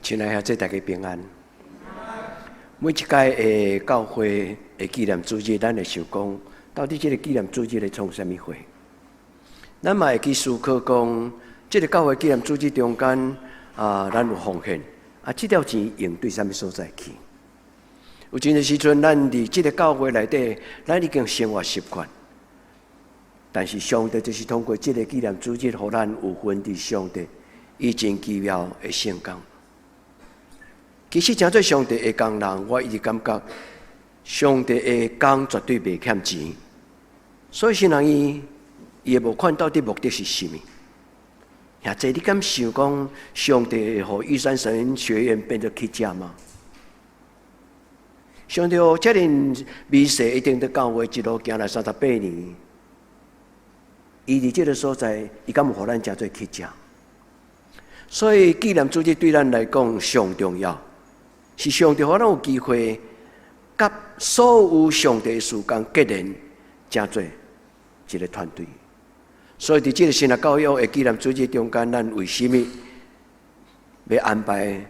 親愛的兄弟，大家平安。每一屆的教會的紀念主日，咱會想講，到底這个紀念主日咧創啥物貨？咱嘛會去思考講，這个教會紀念主日中間啊，咱有奉獻，啊，這條錢用對啥物所在去？有真濟時陣，咱佇這个教會內底，咱已經生活習慣。但是上帝就是通過這个紀念主日，予咱有份佇上帝伊真奇妙的聖工。其實，成做上帝的工人，我一直感覺上帝的工絕對袂欠錢。所以，神人伊的募款到底目的是啥物？兄弟，你敢想講上帝會予玉山神學院變做乞食嗎？上帝予遮爾微細，一定佇教會一路行來38年，伊佇這个所在，伊敢有予咱成做乞食？所以紀念主日對咱來講上重要，是上帝予咱有機會，佮所有上帝事工結連，成做一个團隊。所以佇這个神學教育的紀念主日中間，咱為啥物欲安排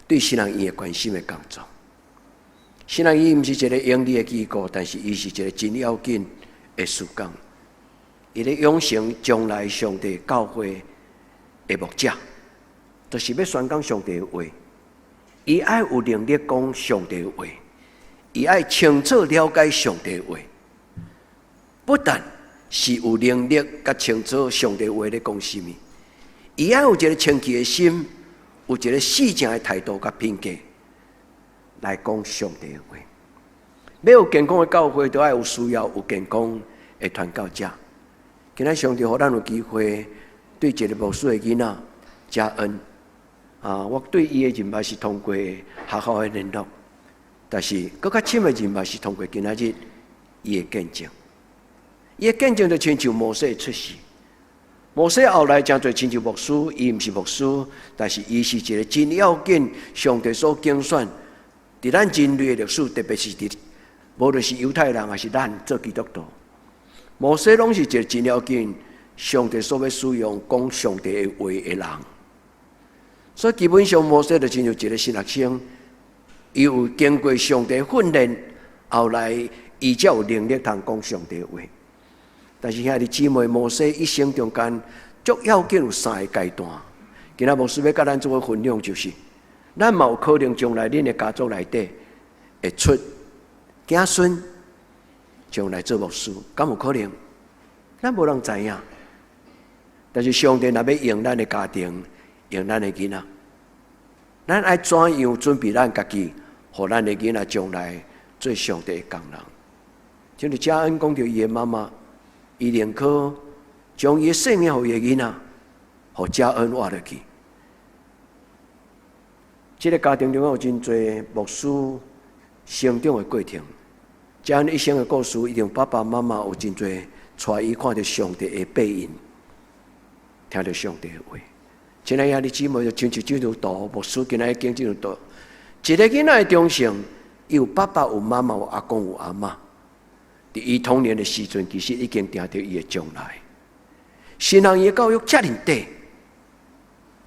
對神學院的關心的工作？神學院毋是一个營利的機構，但是伊是一个真要緊的事工。伊咧養成將來上帝教會的牧者，就是欲宣講上帝的話。伊愛有能力講上帝的話，伊愛清楚了解上帝的話。不但是有能力佮清楚上帝話咧講啥物，伊愛有一个清氣的心，有一个四正的態度佮品格來講上帝的話。欲有健康的教會，都愛有需要有健康的傳教者。今仔上帝予咱有機會對一个牧師的囡仔嘉恩啊，我對伊的認識是通過學校的聯絡，但是閣較深的認識是通過今仔日伊的見證。伊的見證就親像摩西的出世。摩西後來成做親像牧師，伊毋是牧師，但是伊是一个真要緊，上帝所揀選，佇咱人類的歷史，特別是佇無論是猶太人還是咱做基督徒，摩西攏是一个真要緊，上帝所欲使用講上帝的話的人。所以基本上摩西就親像一个神學生，伊有經過上帝訓練，後來伊才有能力通講上帝的話。但是兄弟姊妹，摩西一生中間足要緊有三个階段。今仔牧師欲佮咱做伙分享，就是咱嘛有可能將來恁的家族內底會出子孫將來做牧師，敢有可能？咱無人知影。但是上帝若欲用咱的家庭，用咱的囡仔，咱愛怎樣準備咱家己，予咱的囡仔將來做上帝的工人？像嘉恩講著伊的媽媽，伊寧可將伊的性命予伊的囡仔，予嘉恩活落去。這个家庭中有真濟牧師成長的過程。嘉恩一生的故事，一定爸爸媽媽有真濟帶伊看著上帝的背影，聽著上帝的話。親愛兄弟姊妹，就親像這張圖，牧師今仔日講這張圖，一个囡仔的忠誠，伊有爸爸、有媽媽、有阿公、有阿嬤。佇伊童年的時陣，其實已經定著伊的將來。神學院的教育遮爾短，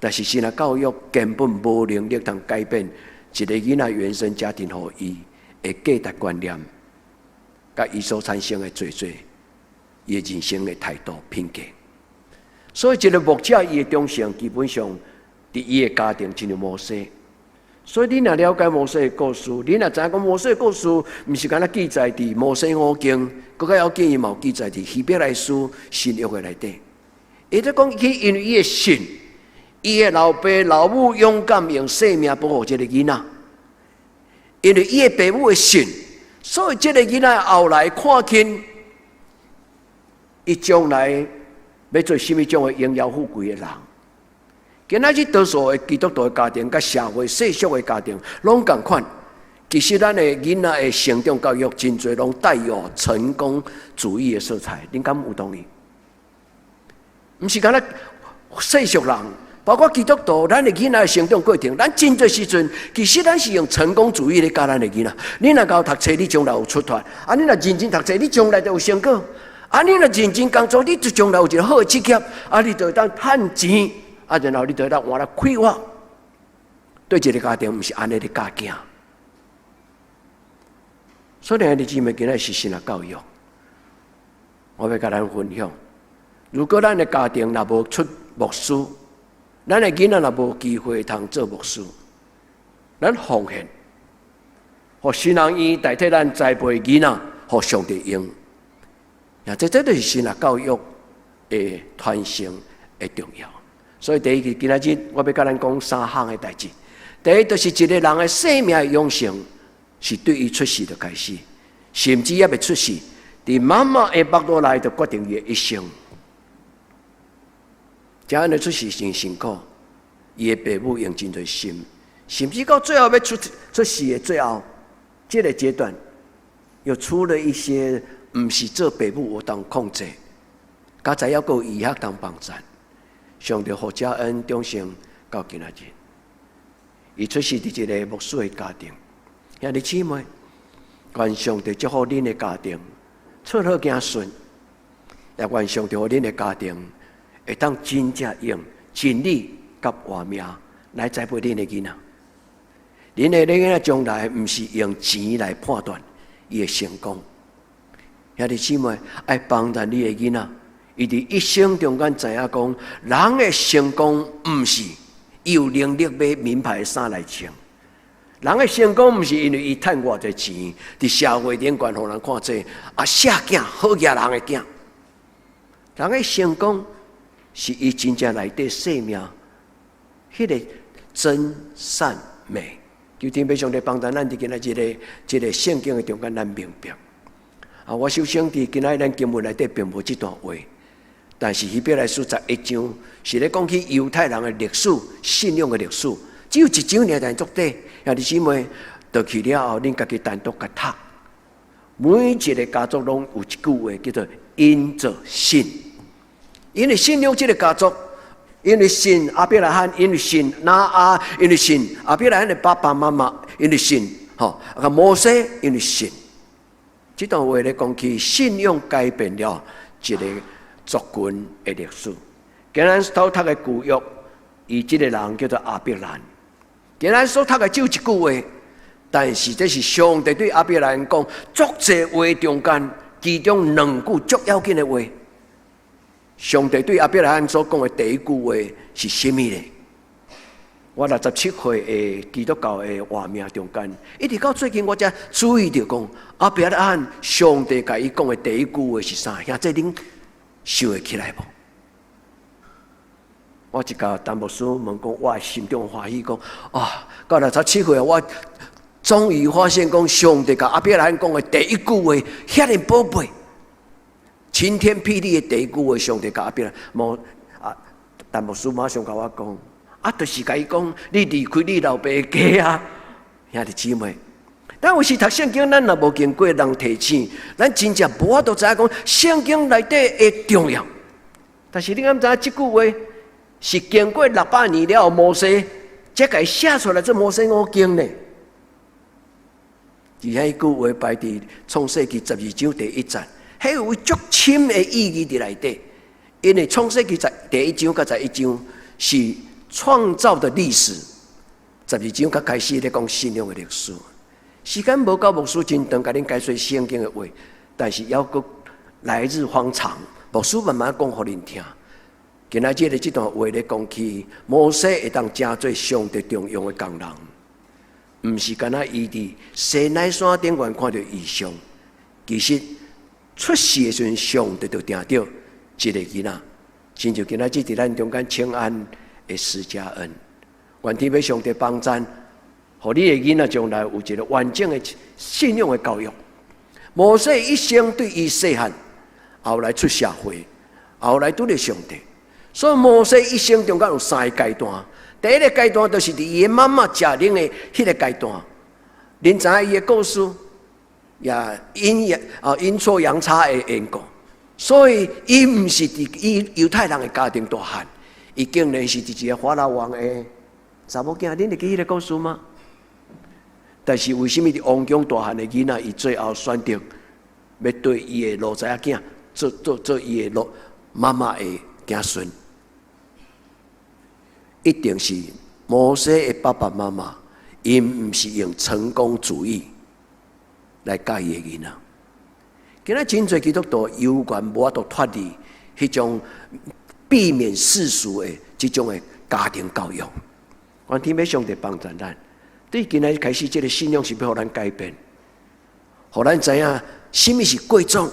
但是神學教育根本無能力通改變一个囡仔原生家庭予伊的價值觀念，佮伊所產生的濟濟伊的人生的態度品格。所以，一个牧者伊的忠誠，基本上佇伊的家庭親像摩西。所以，你若了解摩西的故事，你若知影講摩西的故事，毋是干焦記載佇摩西五經，閣較要緊伊嘛有記載佇希伯來書新約的內底。伊就講，伊因為伊的信，伊的老爸老母勇敢用性命保護這个囡仔，因為伊的爸母的信，所以這个囡仔後來看見，伊將來欲做啥物種的榮耀富貴的人。今仔日多數的基督徒的家庭，佮社會世俗的家庭攏仝款。其實咱的囡仔的成長教育，真濟攏帶有成功主義的色彩。恁敢有同意？毋是干焦世俗人，包括基督徒，咱的囡仔的成長過程，咱真濟時陣，其實咱是用成功主義咧教咱的囡仔。你若𠢕讀冊，你將來有出頭；啊，你若認真讀冊，你將來就有成果。啊，你若認真工作，你就將來有一个好的職業。啊，你就會當趁錢。啊，然後你就會當活得快活。對一个家庭毋是按呢咧教囝。所以兄弟姊妹，今仔是神學教育，我欲共咱分享。如果咱的家庭若無出牧師，咱的囡仔若無機會通做牧師，咱奉獻，予神學院代替咱栽培囡仔，予上帝用。啊，這就是神學教育的傳承的重要。所以第一個今仔日我欲共咱講三項的代誌。第一，就是一個人的生命的養成，是對伊出世就開始，甚至猶未出世，佇媽媽的腹肚內就決定伊的一生。這樣的出世真辛苦，伊的爸母用真濟心，甚至到最後欲出世的最後，這個階段，又出了一些毋是做爸母有當控制，佳哉猶閣有醫學通幫贊，上帝予嘉恩長成到今仔日，伊出世佇一个牧師的家庭，兄弟姊妹，願上帝祝福恁的家庭，出好子孫，也願上帝予恁的家庭會當真正用真理佮活命來栽培恁的囡仔。恁的囡仔將來毋是用錢來判斷伊的成功。兄弟姊妹，愛幫助你的囡仔，伊佇一生中間知影講，人的成功毋是伊有能力買名牌衫來穿。人的成功毋是因為伊趁偌濟錢，佇社會頂懸予人看做啊，寫囝好額人的囝。人的成功是伊真正內底生命，彼个真善美。求天父上帝幫助咱佇今仔這个這个聖經的中間，咱明白。啊，我首先佇今仔咱經文內底並無這段話，但是希伯來書十一章是咧講起猶太人的歷史、信仰的歷史，只有一章爾，但足短。兄弟姊妹，倒去了後，恁家己單獨共讀。每一个家族攏有一句話叫做“因著信”，因為信仰這个家族，因為信亞伯拉罕，因為信拿亞，因為信亞伯拉罕的爸爸媽媽，因為信吼啊摩西，因為信。這段話咧講起信仰改變了一个族群的歷史。今咱所讀的舊約，伊這个人叫做亞伯蘭。今咱所讀的只有一句話，但是這是上帝對亞伯蘭講，足濟話中間，其中兩句足要緊的話。上帝對亞伯拉罕所講的第一句話是啥物呢？我67歲的基督教的活命中間，一直到最近我才注意著講，亞伯拉罕上帝共伊講的第一句話是啥？兄弟恁想會起來無？我一共陳牧師問講，我心中歡喜講，啊，到67歲啊，我終於發現講，上帝共亞伯拉罕講的第一句話，遐爾寶貝，晴天霹靂的第一句話，上帝共亞伯拉罕，啊，陳牧師馬上共我講，啊，就是共伊講，你離開你老爸家啊，兄弟姊妹。但有時讀聖經，咱若無經過人提醒，咱真正無法度知影講聖經內底的重要。但是你敢知影這句話是經過600年了後，摩西才共伊寫出來，這摩西五經呢？而彼句話擺佇創世記十二章第一節，彼有足深的意義佇內底。因為創世記十第一章佮十一章是創造的歷史，十二章才開始咧講信仰的歷史。時間無夠，牧師真長共恁解說聖經的話，但是猶閣來日方長，牧師慢慢講予恁聽。今仔日的這段話咧講起，摩西會當成做上帝重用的工人，毋是干焦伊佇西奈山頂懸看著異象，其實出世的時陣，上帝就定著這个囡仔，親像今仔日佇咱中間請安的施嘉恩，願天父上帝幫贊，予你的囡仔將來有一个完整的信仰的教育。摩西一生對伊細漢，後來出社會，後來拄著上帝。所以摩西一生中間有三个階段。第一个階段就是佇伊的媽媽食奶的彼个階段。恁知影伊的故事，也陰陽啊陰錯陽差的緣故，所以伊毋是佇伊猶太人的家庭大漢，伊竟然是佇一个法老王的查某囝。恁會記彼个故事嗎？但是為啥物佇王宮大漢的囡仔，伊最後選擇欲對伊的奴才仔囝做做做伊的奴媽媽的子孫？一定是摩西的爸爸媽媽，𪜶毋是用成功主義來教伊的囡仔。今仔真濟基督徒猶原無法度脫離彼種避免世俗的這種的家庭教育。願天父上帝幫助咱，對今仔日開始，這個信仰是欲予咱改變，予咱知影啥物是貴重，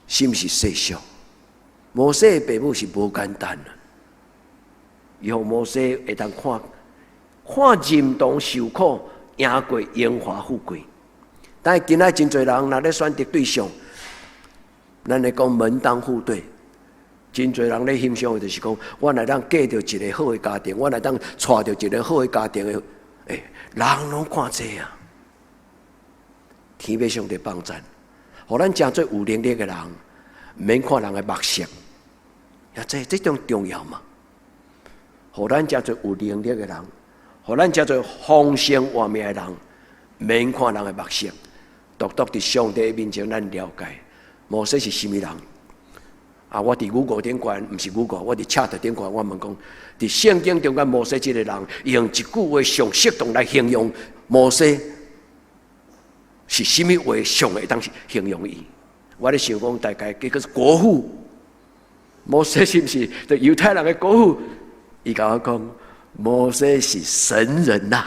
啥物是世俗。摩西的爸母是無簡單啊！伊予摩西會當看看認同受苦，贏過榮華富貴。但是今仔真濟人若咧選擇對象，咱咧講門當戶對，真濟人咧欣賞的就是講，我若當嫁著一个好的家庭，我若當娶著一个好的家庭的，欸，人攏看這啊！天父上帝幫贊，予咱成做有能力的人，毋免看人的目色，啊，這種重要嘛？予咱成做有能力的人，予咱成做豐盛活命的人，毋免看人的目色，獨獨佇上帝面前，咱了解摩西是啥物人。啊，我佇 Google 頂懸，毋是 Google，我佇 Chat 頂懸，我問講，佇聖經中間摩西這個人，用一句話上適當來形容摩西，是啥物話上會當形容伊？我咧想講，大概結果是國父。摩西是毋是就猶太人的國父？伊共我講，摩西是神人吶，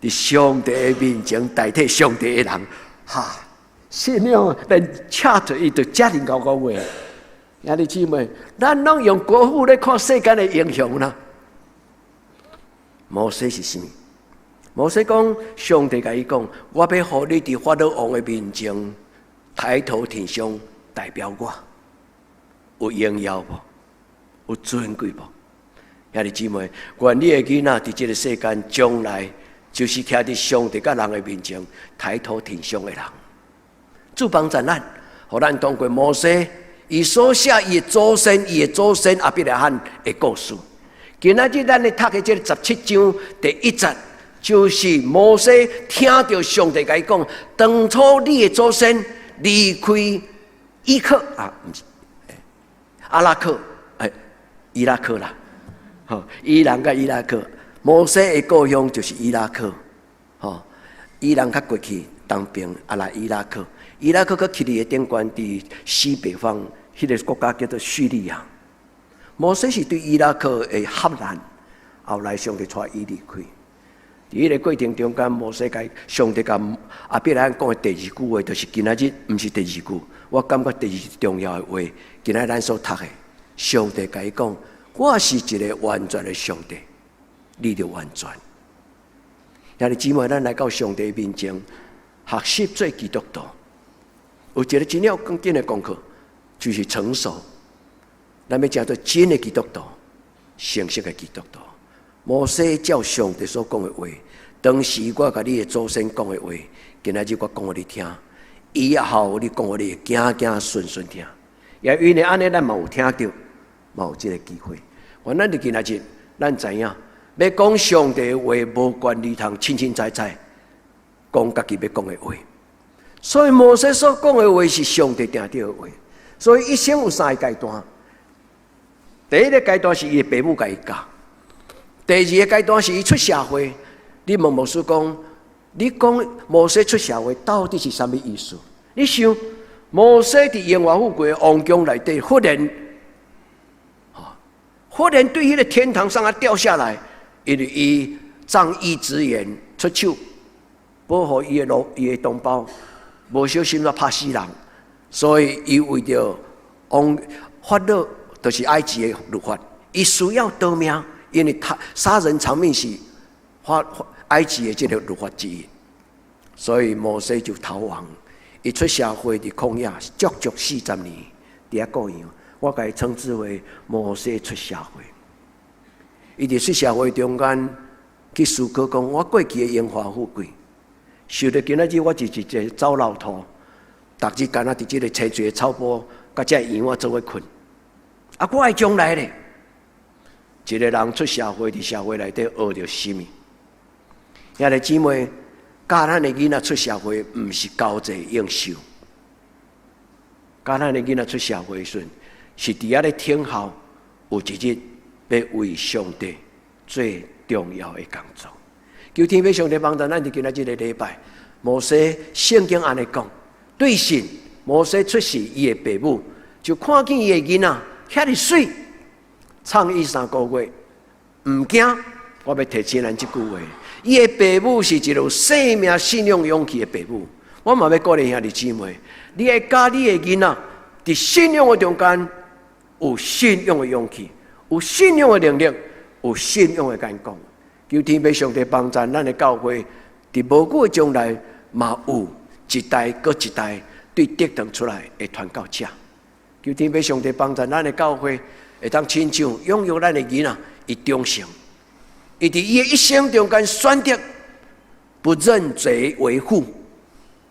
佇上帝的面前代替上帝的人，哈！信仰連 Chat 伊就遮爾𠢕講話。兄弟姊妹，咱攏用國父咧看世間的英雄啦。摩西是啥物？摩西講，上帝共伊講，我欲予你佇法老王的面前抬頭挺胸，代表我，有榮耀無？有尊貴無？兄弟姊妹，願你的囡仔佇這个世間，將來就是徛佇上帝佮人的面前抬頭挺胸的人。主幫助咱，予咱通過摩西，伊所寫伊的祖先，伊的祖先亞伯拉罕的故事。今仔日咱咧讀的這个17章第一節，就是摩西聽著上帝共伊講，當初你的祖先離開伊克啊，毋是阿拉克，哎，伊拉克啦，吼，伊朗佮伊拉克，摩西的故鄉就是伊拉克，吼，伊朗較過去東邊，啊來伊拉克，伊拉克閣去佇的頂懸佇西北方，彼个國家叫做敘利亞。摩西是對伊拉克的哈蘭，後來上帝帶伊離開。佇彼个過程中間，摩西共上帝共亞伯拉罕講的第二句話，就是今仔日毋是第二句，我感覺第二句重要的話，今仔咱所讀的，上帝共伊講：我是一个完全的上帝，你著完全。兄弟姊妹，咱來到上帝面前，學習做基督徒，有一个真要緊的功課，就是成熟。咱欲成做真的基督徒，成熟的基督徒。摩西照上帝所講的話，當時我共你的祖先講的話，今仔日我講予你聽，以後你講予你的囝囝孫孫聽。也因為按呢，咱嘛有聽著，嘛有這个機會。願咱佇今仔日，咱知影，欲講上帝的話，無權利通凊凊彩彩講家己欲講的話。所以摩西所講的話是上帝定著的話。所以一生有三个階段。第一个階段是伊的爸母共伊教。第二个階段是伊出社會，你問牧師講，你講摩西出社會到底是啥物意思？你想，摩西佇榮華富貴的王宮內底，忽然，忽然對彼个天堂上啊掉下來，因為伊仗義執言出手保護伊的老伊的同胞，無小心就拍死人，所以伊為著王法老，就是埃及的律法，伊需要逃命。因為他殺人償命是法埃及的這个律法之一，所以摩西就逃亡。伊出社會佇曠野足足40年，佇遐顧羊。我共伊稱之為摩西出社會。伊佇出社會中間去思考講：我過去的榮華富貴，想著今仔日我是一个走老兔，逐日干焦佇這个青翠的草埔，佮這羊仔做伙睏。啊，我的將來咧？一个人出社會，佇社會內底學著啥物？兄弟姊妹，教咱的囡仔出社會，毋是交際應酬。教咱的囡仔出社會時陣，是佇遐咧聽候，有一日欲為上帝做重要的工作。求天父上帝幫助咱，佇今仔這个禮拜，摩西聖經按呢講，對神摩西出世伊的爸母，就看見伊的囡仔遐爾媠，創伊3個月，毋驚。我欲提醒咱這句話，伊的爸母是一個有生命信仰勇氣的爸母。我嘛欲鼓勵兄弟姊妹，你愛教你的囡仔，佇信仰的中間有信仰的勇氣，有信仰的能力，有信仰的眼光。求天父上帝幫助咱的教會，佇無久的將來，嘛有一代閣一代對竹塘出來的傳教者。求天父上帝幫助咱的教會，會當親像養育咱的囡仔，伊忠誠。伊佇伊的一生中間選擇不認賊為父，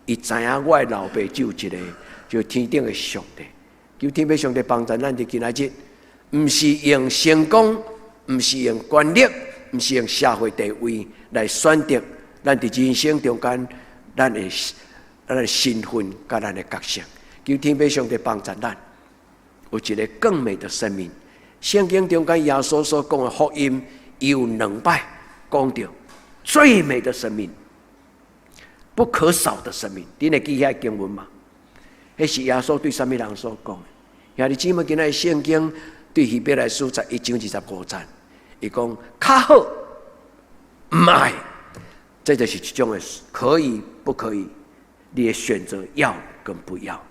伊知影我的老爸只有一個，就天頂的上帝。求天父上帝幫助咱佇今仔日，毋是用成功，毋是用權力，毋是用社會地位來選擇咱佇人生中間咱的身份佮咱的角色。求天父上帝幫助咱，有一個更美的生命。聖經中間耶穌所講的福音，有兩擺講著最美的生命，不可少的生命。恁會記遐經文嗎？彼是耶穌對啥物人所講的？兄弟姊妹，今仔聖經對希伯來書11章25節，伊講較好毋愛，這就是一種的可以不可以？你的選擇要跟不要。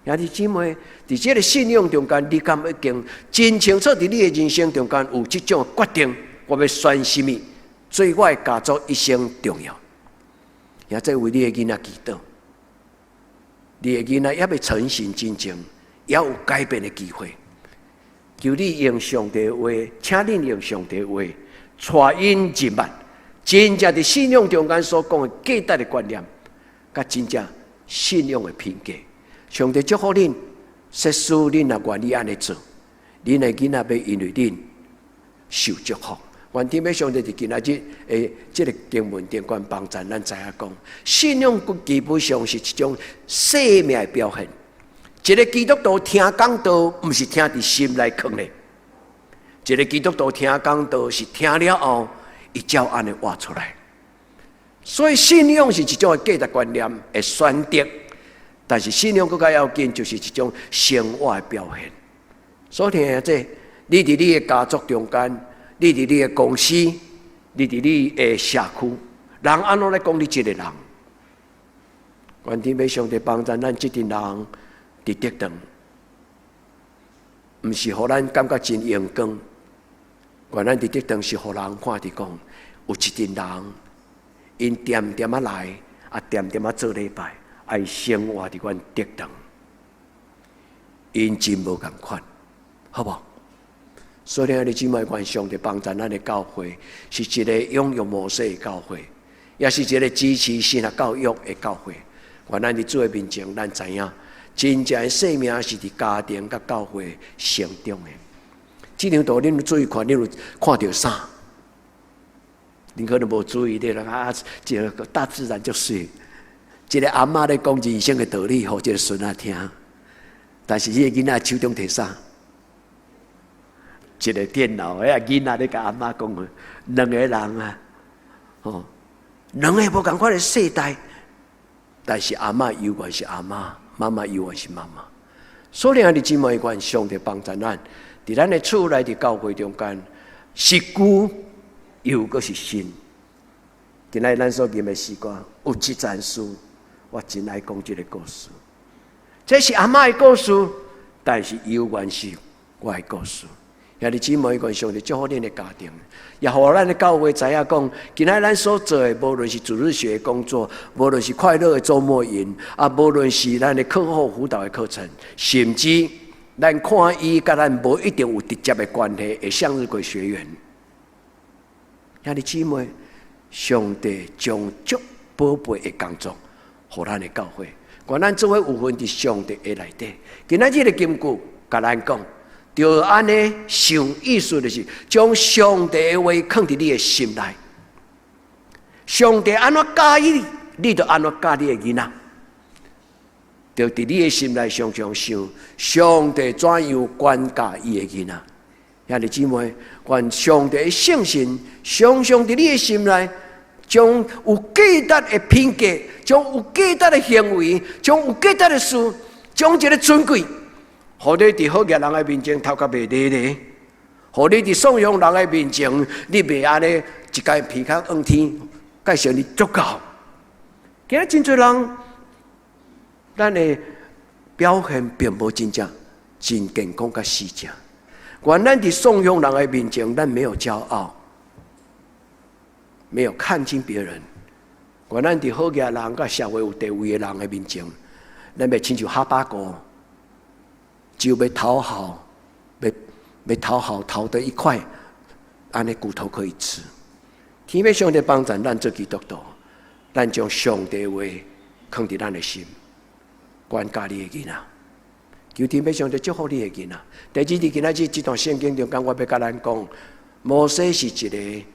兄弟姊妹，佇這个信仰中間，你敢已經真清楚？佇你的人生中間有這種決定，我欲選啥物，做我的家族一生重要。也這為你的囡仔祈禱，你的囡仔猶未成型真正，猶有改變的機會。求你用上帝話，請恁用上帝話，帶𪜶入捌，真正佇信仰中間所講的價值的觀念，佮真正信仰的品格。上帝祝福恁，設使恁若願意按呢做，恁的囡仔欲因為恁受祝福。願天父上帝佇今仔日的這个經文中間幫助咱知影講，信仰基本上是一種生命的表現。一个基督徒聽講道，毋是聽佇心內囥咧；一个基督徒聽講道是聽了後，伊照按呢活出來。所以信仰是一種價值觀念的選擇。但是信仰閣較要緊，就是一種生活的表現。所以聽這，你佇你的家族中間，你佇你的公司，你佇你的社區，人按怎來講你這个人？願天父上帝幫助咱這陣人佇竹塘，毋是予咱感覺真榮光。願咱佇竹塘是予人看著講，有一陣人，𪜶恬恬仔來，啊恬恬仔做禮拜。愛生活佇阮竹塘，𪜶真無仝款，好無？所以兄弟姊妹，願上帝幫助咱的教會，是一个擁有摩西的教會，也是一个支持神學教育的教會。願咱佇主的面前，咱知影，真正的生命是佇家庭佮教會成長的。這張圖恁注意看，恁有看著啥？恁可能無注意咧，啊，這个大自然就是。一个阿嬤咧講人生的道理，予這个孫仔聽，但是彼个囡仔手中提啥？一个電腦，彼个囡仔咧共阿嬤講，兩个人啊，吼，兩個無仝款的世代，但是阿嬤猶原是阿嬤，媽媽猶原是媽媽。所以兄弟姊妹，願上帝幫助咱，佇咱的厝內佇教會中間，是舊猶閣是新。今仔咱所吟的詩歌有一層書。我真愛講這个故事，這是阿嬤的故事，但是猶原是我的故事。兄弟姊妹，願上帝祝福恁的家庭，也予咱的教會知影講，今仔咱所做的，無論是主日學工作，無論是快樂的週末營，啊，無論是咱的課後輔導的課程，甚至咱看伊佮咱無一定有直接的關係的向日葵學員，兄弟姊妹，上帝將足寶貝的工作予咱的教會，願咱做伙有份佇上帝的內底。今仔日的金句，共咱講，著按呢想，意思就是將上帝的話囥佇你的心內。上帝按怎教你，你就按怎教你的囡仔。著佇你的心內常常想，上帝怎樣管教伊的囡仔。兄弟姊妹，願上帝的聖神常常佇你的心內，將有價值的品格，將有價值的行為，將有價值的事，將這个尊貴，予你佇好額人的面前頭殼袂低咧，予你佇頌揚人的面前，你袂按呢一家鼻孔向天，蓋成你足夠。今仔真濟人，咱的表現並無真正真健康佮實正。願咱佇頌揚人的面前，咱沒有驕傲，沒有看輕別人。願咱佇好額人佮社會有地位的人的面前，咱袂親像哈巴狗，只有欲討好，欲討好，討得一塊，按呢骨頭可以吃。天父上帝幫助咱做基督徒，咱將上帝話囥佇咱的心，管教你的囡仔。求天父上帝祝福你的囡仔。第二，佇今仔日這段聖經中間，我欲共咱講，摩西是一个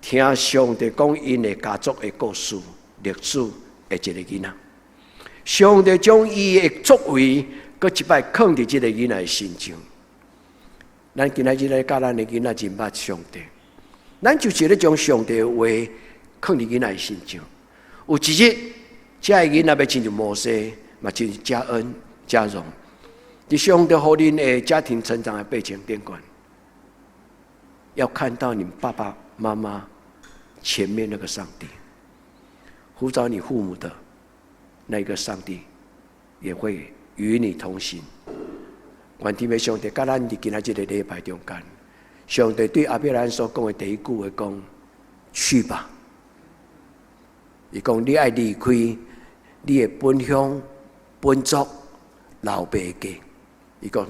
聽上帝講𪜶的家族的故事、歷史的一个囡仔。上帝將伊的作為，閣一擺囥佇這个囡仔的身上。咱今仔日來教咱的囡仔認捌上帝，咱就是咧將上帝的話囥佇囡仔的身上。有一日，這个囡仔欲親像摩西，嘛親像嘉恩、嘉榮，佇上帝予恁的家庭成長的背景頂懸，要看到你爸爸媽媽前面那個上帝，呼召你父母的那個上帝，也會與你同行。願天父上帝佮咱佇今仔這个禮拜中間，上帝對亞伯蘭所講的第一句話講：去吧。伊講你愛離開你的本鄉、本族、老爸家。伊講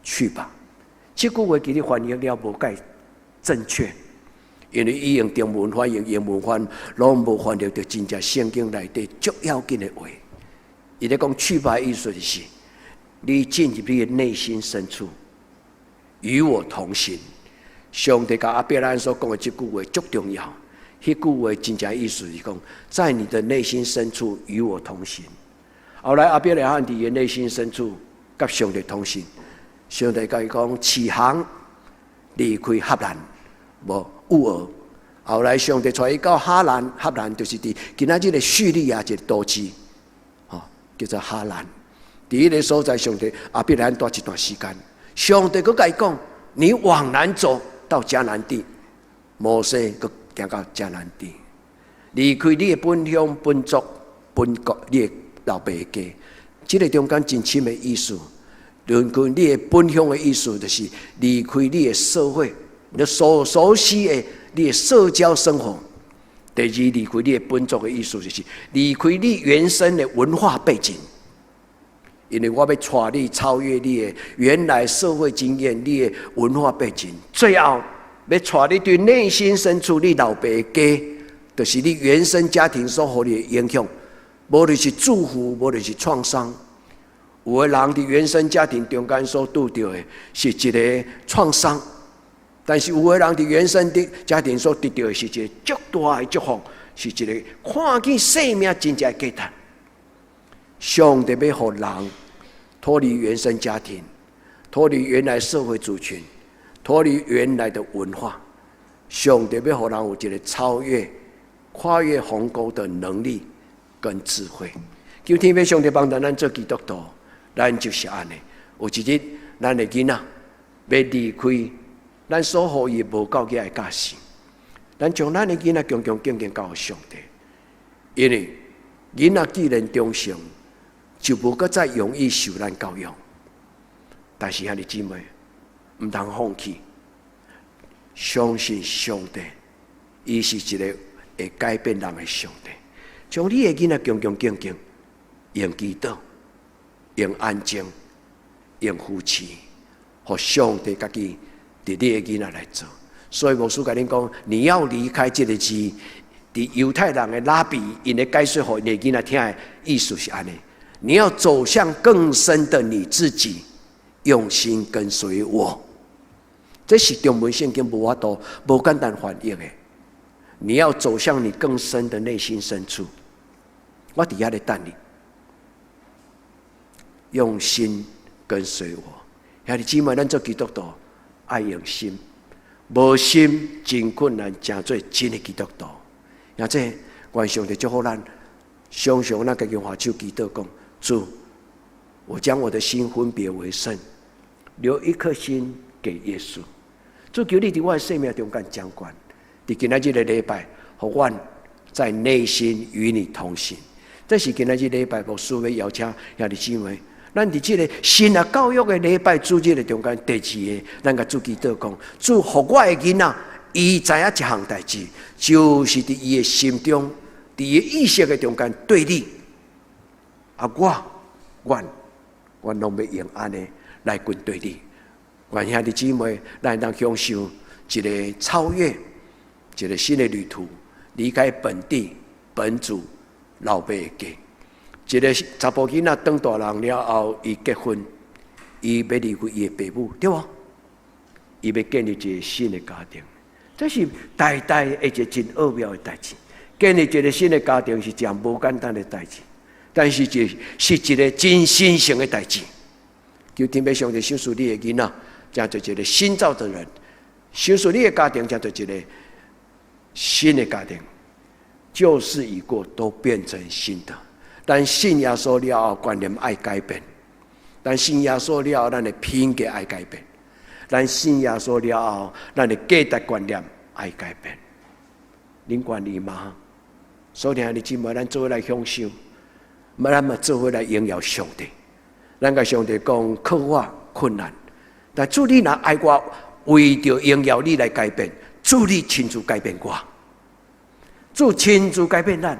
去吧。這句話其實翻譯了無蓋正確，因為伊用中文翻譯、英文翻，攏無翻譯著真正聖經內底足要緊的話。伊咧講去吧，意思就是，你進入你的內心深處，與我同行。上帝共亞伯蘭所講的這句話足重要。彼句話真正意思是講，在你的內心深處與我同行。後來亞伯拉罕佇伊內心深處佮上帝同行，上帝共伊講起航離開哈蘭，無烏爾。後來上帝帶伊到哈蘭，哈蘭就是佇今仔這个敘利亞一个都市，吼，叫做哈蘭。佇彼个所在，上帝亞伯拉罕蹛一段時間，上帝閣共伊講：你往南走到迦南地。摩西閣行到迦南地，離開你的本鄉、本族、本國，你的老爸家。這个中間真深的意思，離開你的本鄉的意思，就是離開你的社會，你所熟悉的你的社交生活。第二，離開你的本族的意思，就是離開你原生的文化背景。因為我欲帶你超越你的原來社會經驗、你的文化背景，最後欲帶你對內心深處，你老爸家，就是你原生家庭所予你的影響，無論是祝福，無論是創傷。有的人佇原生家庭中間所拄著的是一个創傷，但是有的人佇原生的家庭所得著的是一个足大的祝福，是一个看見生命真正的價值。上帝欲予人脫離原生家庭，脫離原來社會族群，脫離原來的文化。上帝欲予人有一个超越、跨越鴻溝的能力跟智慧。求天父上帝幫助咱做基督徒，咱就是按呢。有一日，咱的囡仔欲離開咱所予伊無夠額的教示，咱將咱的囡仔恭恭敬敬交予上帝，因為囡仔既然長成，就無閣再容易受咱教育。但是兄弟姊妹，毋通放棄，相信上帝，伊是一个會改變人的上帝。將你的囡仔恭恭敬敬，用祈禱，用安靜，用扶持，予上帝家己佇你的囡仔來做。所以牧師共恁講，你要離開這个字，佇猶太人的拉比𪜶咧解說予𪜶的囡仔聽的意思是按呢。你要走向更深的你自己，用心跟隨我。這是中文聖經無法度、無簡單翻譯的。你要走向你更深的內心深處，我佇遐咧等你，用心跟隨我。兄弟姊妹，咱做基督徒，愛用心，無心真困難，成做真的基督徒。也這願上帝祝福咱，常常咱家己按手祈禱講：主，我將我的心分別為聖，留一顆心給耶穌。主，求你佇我的生命中間掌權，佇今仔日的禮拜，予阮在內心與你同行。這是今仔日禮拜牧師欲邀請兄弟姊妹。咱佇這个神學教育的禮拜主日的中間，第二个，咱共主祈禱講：主，予我的囡仔，伊知影一項代誌，就是佇伊的心中，佇伊意識的中間對你，啊，我，阮，阮攏欲用按呢來跟對你。願兄弟姊妹，咱會當享受一个超越，一个新的旅途，離開本地本族老爸的家。一个查埔囡仔長大人了後，伊結婚，伊欲離開伊的爸母，對無？伊欲建立一个新的家庭，這是代代一個真奧妙的代誌。建立一个新的家庭是誠無簡單的代誌，但是這是一个真神聖的代誌。求天父上帝賞賜你的囡仔，成做一个新造的人；賞賜你的家庭，成做一個新的家庭。舊事已過，都變成新的。咱信耶穌了後，觀念愛改變；咱信耶穌了後，咱的品格愛改變；咱信耶穌了後，咱的價值觀念愛改變。恁願意嗎？所以兄弟姊妹，咱做伙來享受，嘛咱嘛做伙來榮耀上帝。咱共上帝講，靠我困難，但主你若愛我，為著榮耀你來改變，主你親自改變我，主親自改變咱。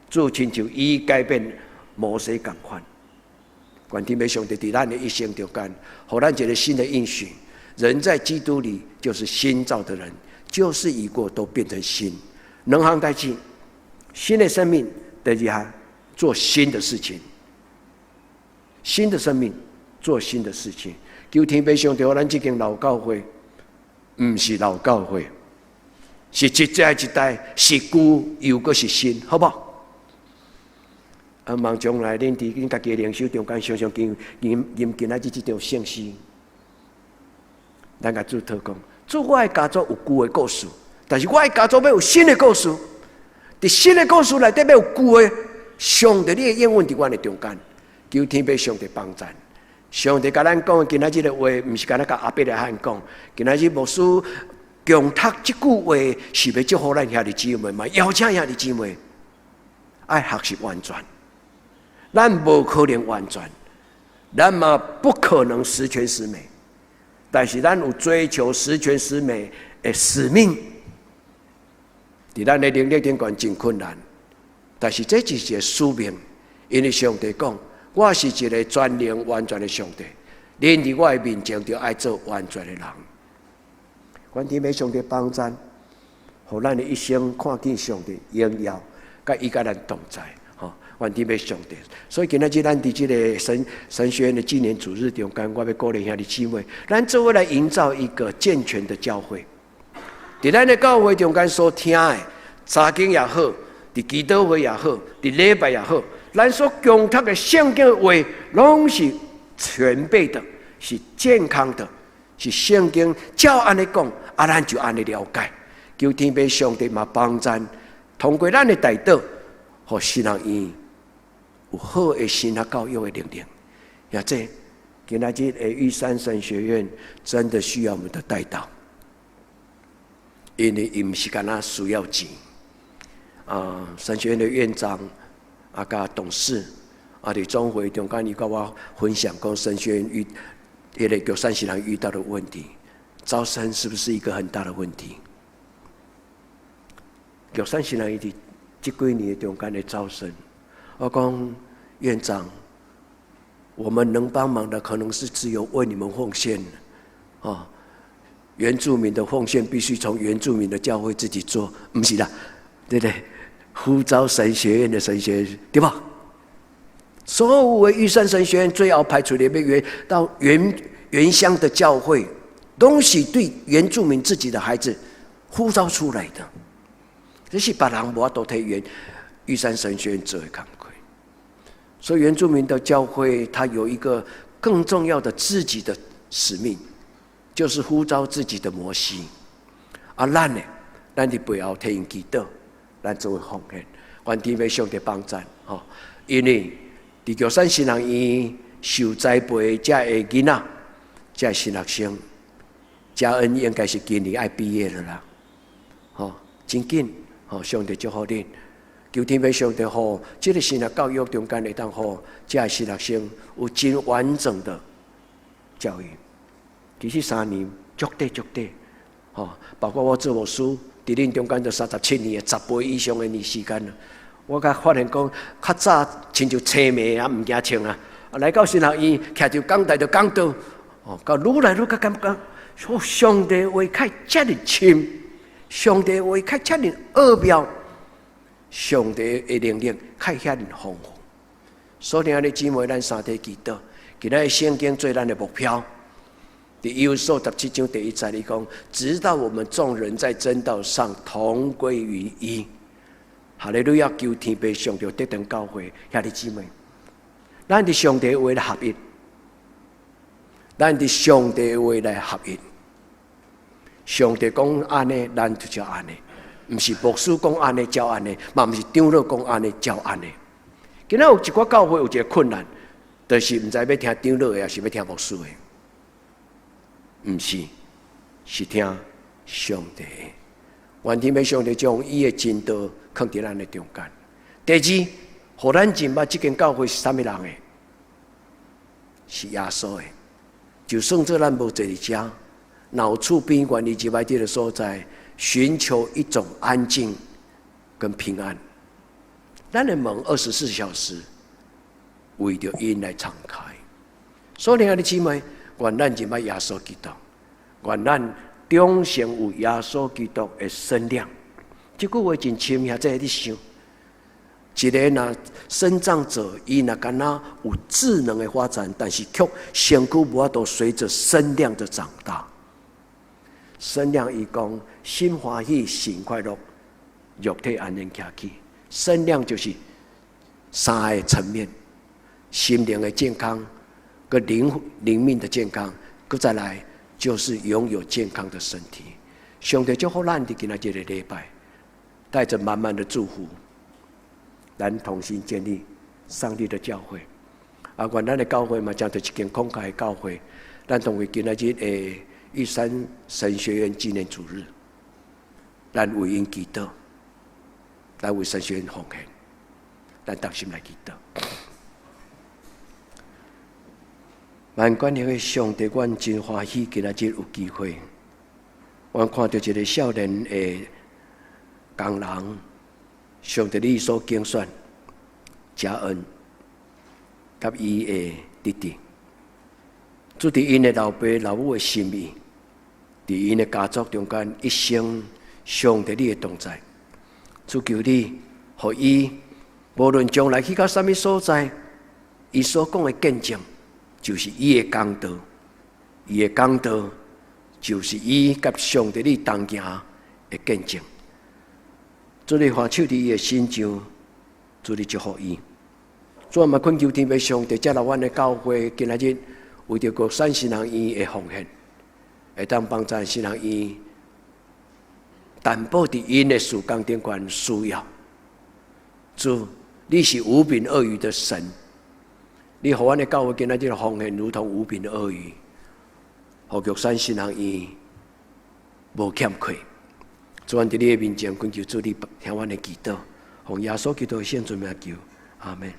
主親像伊改變摩西仝款，願天父上帝佇咱的一生中間，予咱一个新的應許。人在基督裡就是新造的人，舊事已過，都變成新。兩項代誌，新的生命，第二項做新的事情。新的生命做新的事情。求天父上帝，予咱這間老教會，毋是老教會，是一代一代，是舊又閣是新，好無？啊，望將來恁佇恁家己的靈修中間，常常吟吟吟今仔日這張聖詩，咱共主禱講：主，我的家族有舊的故事，但是我的家族欲有新的故事。佇新的故事內底欲有舊的，上帝你的應允佇阮的中間，求天父上帝幫贊。上帝共咱講，今仔日的話，毋是干焦共亞伯拉罕講，今仔日牧師強讀這句話，是欲祝福咱兄弟姊妹嘛？邀請兄弟姊妹愛學習完全。咱無可能完全，咱嘛不可能十全十美，但是咱有追求十全十美的使命。佇咱的能力頂懸真困難，但是這就是一個使命，因為上帝講，我是一个全能完全的上帝，恁佇我的面前就愛做完全的人。願天父上帝幫贊，予咱的一生看見上帝榮耀，佮伊佮咱同在。願天父上帝，所以今仔日咱佇這个神學院的紀念主日中間，我欲鼓勵兄弟姊妹，咱做伙來營造一個健全的教會。佇咱的教會中間所聽的，查經也好，佇祈禱會也好，佇禮拜也好，咱所恭讀的聖經話，攏是全備的，是健康的，是聖經照按呢講，啊，咱就按呢了解。求天父上帝嘛幫贊，通過咱的代禱，予神學院有好的神學教育的能力。也這今仔日的玉山神學院真的需要我們的代禱，因為伊毋是干焦需要錢。啊，神學院的院長啊，佮董事啊，佇總會中間，伊佮我分享講神學院遇彼个玉山神學院遇到的問題，招生是不是一個很大的問題？玉山神學院佇這幾年中間的招生，我講院長，我們能幫忙的可能是只有為你們奉獻，啊，原住民的奉獻必須從原住民的教會自己做，毋是啦，對不對？呼召神學院的神學院，對吧？所有的玉山神學院最後派出來欲原到原鄉的教會，攏是對原住民自己的孩子呼召出來的，這是別人無法度替原玉山神學院做的工課。所以原住民的教會，它有一個更重要的自己的使命，就是呼召自己的摩西。啊，咱呢，咱佇背後替𪜶祈禱，咱做伙奉獻，願天父上帝幫贊吼。因為佇玉山神學院受栽培遮的囡仔，遮神學生，嘉恩應該是今年愛畢業了啦，吼，真緊，吼，上帝祝福恁，求天父上帝予這个神學教育中間會當予遮的神學生有真完整的教育。其實3年足短足短，吼，包括我做牧師，佇恁中間都37年，10倍以上的年時間啦。我才發現講，較早親像青梅啊，毋驚穿啊，來到神學院，徛佇講台就講道，哦，到愈來愈較感覺，說上帝話較遮爾深，上帝話較遮爾奧妙，上帝的能力較遐爾豐富。所以，兄弟姊妹，咱三體祈禱，今仔日聖經做咱的目標。佇以弗所17章第1節，伊講，直到我們眾人在真道上同歸於一。哈利路亞！求天父上帝得當教會兄弟姊妹，咱佇上帝話來合一，咱佇上帝話來合一。上帝講按呢，咱就照按呢，毋是牧師講按呢照按呢，嘛毋是長老講按呢照按呢。今仔有一寡教會有一個困難，就是毋知欲聽長老的，抑是欲聽牧師的。毋是，是聽上帝的。願天父上帝將伊的真道囥佇咱的中間。第二，予咱認捌這間教會是啥物人的？是耶穌的。就算做咱無坐佇遮，若有厝邊願意入來這个所在，尋求一種安靜跟平安。咱的門24小時為著𪜶來敞開。所以，兄弟姊妹，願咱認捌耶穌基督，願咱忠誠有耶穌基督的身量。這句話真深，遐這你想，一个若身障者，伊若敢若有智能的發展，但是卻身軀無法度隨著身量的長大。身量伊講心歡喜，神快樂，肉體安然徛起。身量就是三個層面：心靈的健康、佮靈命的健康，閣再來就是擁有健康的身體。上帝祝福咱佇今仔這个禮拜，帶著滿滿的祝福，咱同心建立上帝的教會。啊，願咱的教會嘛，成做一間慷慨的教會。咱同為今仔日的玉山神學院紀念主日，咱為𪜶祈禱，來為神學院奉獻，咱同心來祈禱。萬全能的上帝，阮真歡喜今仔日有機會，阮看著一个少年的工人，上帝你所揀選，嘉恩，佮伊的弟弟，主佇𪜶的老爸老母的心意，佇𪜶的家族中間一生上帝你的同在，主求你，予伊無論將來去到啥物所在，伊所講的見證，就是伊的講道，伊的講道就是伊佮上帝你同行的見證。主你看守佇伊的身上，主你祝福伊。主嘛懇求天父上帝，接納阮的教會今仔日為著國山神學院的奉獻，會當幫助神學院擔保佇𪜶的事工頂懸需要。主，你是無餅二魚的神，你予阮的教會今仔日奉獻如同無餅二魚，予玉山神學院無欠缺。主，阮佇你的面前，懇求主你聽阮的祈禱，奉耶穌基督的聖尊名求，阿門。